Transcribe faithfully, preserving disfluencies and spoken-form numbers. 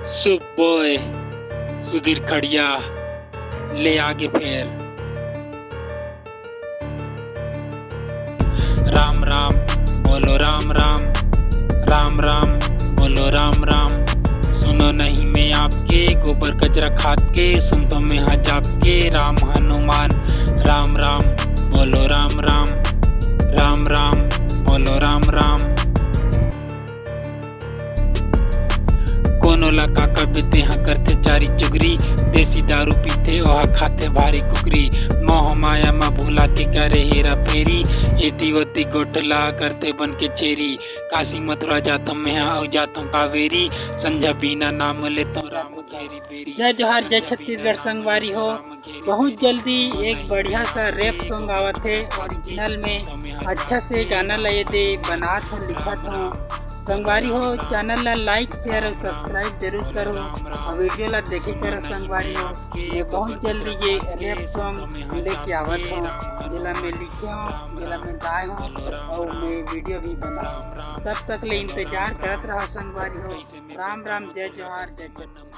सुबोय सुधीर खड़िया ले आगे फेर। राम राम बोलो राम राम, राम राम बोलो राम राम। सुनो नहीं मैं आपके गोबर कचरा खात के, सुनतो मैं हजाब के राम हनुमान। राम राम बोलो राम राम, राम राम बोलो राम राम। कोनो ला का कबे तेहा करथे चारी चुगरी, देसी दारू पीथे ओहा खाथे भारी कुकरी। मोह माया म भुला के करे हेरा फेरी, एती ओती गोठला करथे बन के छेरी। काशी मथुरा जाथों मेहा अउ जाथों कावेरी, संझा बिना नाम लेथों राम घेरी बेरी। जय जोहार, जय छत्तीसगढ़ संगवारी हो। बहुत जल्दी एक बढ़िया सा रैप सॉन्ग आवत हे ओरिजिनल में। अच्छा से गाना ला ये दे बनात हो, लिखत हो। संगवारी हो, चैनल ला लाइक, शेयर और सब्सक्राइब जरूर करो और वीडियो ला देखे करो संगवारी हो। मैं बहुत जल्दी ये रैप सॉन्ग लेके आवत हो, जेला मैं लिखे हो, जेला मैं गाए हो और मैं वीडियो भी बनाऊँ। तब तक ले इंतजार करत रहो संगवारी हो। राम राम, जय जोहार, जय छत्तीसगढ़।